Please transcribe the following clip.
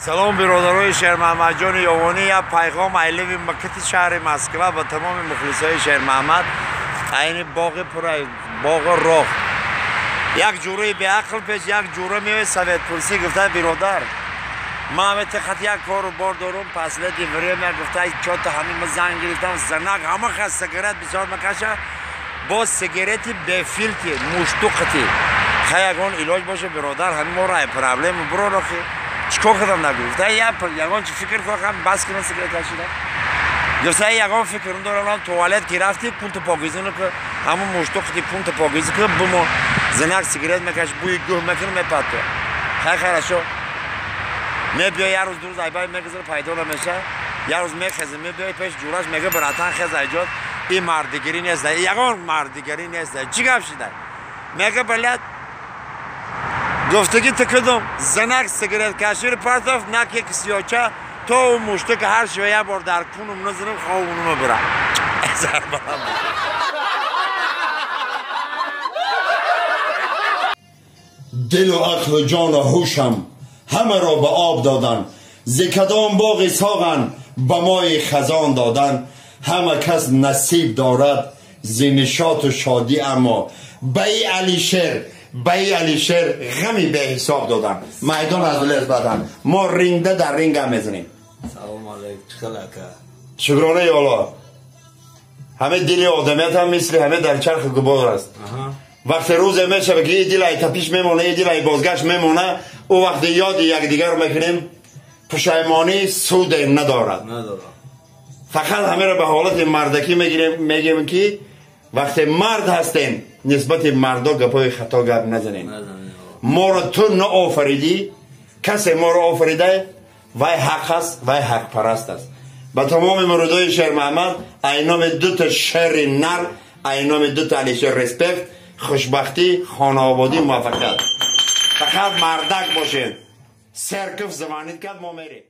Салом бародарои Шермуҳаммадҷон Ёвонӣ, як пайғом айливи макати шаҳри Москва ба тамоми мухлисои Шермуҳаммад. Айни боғи пурай боғи роҳ. Як ҷураи беақл пеш як ҷура меояд советпурсӣ, гуфта биродар, ман ҳаме хат як кору бор дорум, последний время гуфта чота ҳамин ма занг гирифтам, занак ҳама хас сигарет бисёр мекаша, боз сигарети бефилтр муштуқати. Хай ягон илоҷ боше биродар, ҳамин моро ай проблема буророхи. Чикор кардам нагу? Гуфта ягон чи фикр кардам, бас кунам сигарет кашида. Гуфта ягон фикр дорам, туалет ки рафти пункти покизӣ ки ҳамун муштуқати пункти покизӣ ки бумо занак сигарет мекаш, бӯи гӯҳ мекунам мепатто. Хай хорошо. Мебиёй як рӯз ду рӯз айбай мегузара, пайдо намеша. Як рӯз мехезе, мебиёй пеш ҷураш, мега братан хез айҷод, ин мардигарӣ нест, ягон мардигарӣ нест. Чӣ гап шида? Мега блядь, гуфтагӣ тикидум, занак сигарет кашир партоф, наки кисёча, то ӯ муштук ҳар шива як бор дар кунум назанам, ховунума бира. Зарбалам. Дилу ақлу ҷону ҳушам ҳамаро ба об додан, зи кадом боғи соған ба мои хазон додан. Ҳама кас насиб дорад зи нишоту шодӣ, аммо баи Алишер, баи Алишер ғами беҳисоб додан. Майдон аз лез бадан, мо ринда дар ринга мезанем. Салом алейкум, чӣ хел ака? Шукронаи Аллоҳ. Ҳама дили одамият ҳам мисли ҳама дар чархи губор аст. Вақте рӯзе мешавад ки ин дил ай тапиш мемона, ин дил ай бозгашт мемона, ӯ вақте ёди якдигар мекунем, пушаймонӣ суде надорад. Фақат ҳамеро ба ҳолати мардакӣ мегирем, мегӯем ки вақте мард ҳастем, нисбати мардо гапҳои хато гап назанем. Моро ту наофаридӣ, касе моро офарида, вай ҳақ аст, вай ҳақпараст аст. Ба тамоми муридои Шермуҳаммад ай номи дута шери нар, ай номи дута Алишер респект, хушбахтӣ, хонаободӣ, муваффақият. Фақат мардак бошед. Серкиф звонит кард, мо мерем.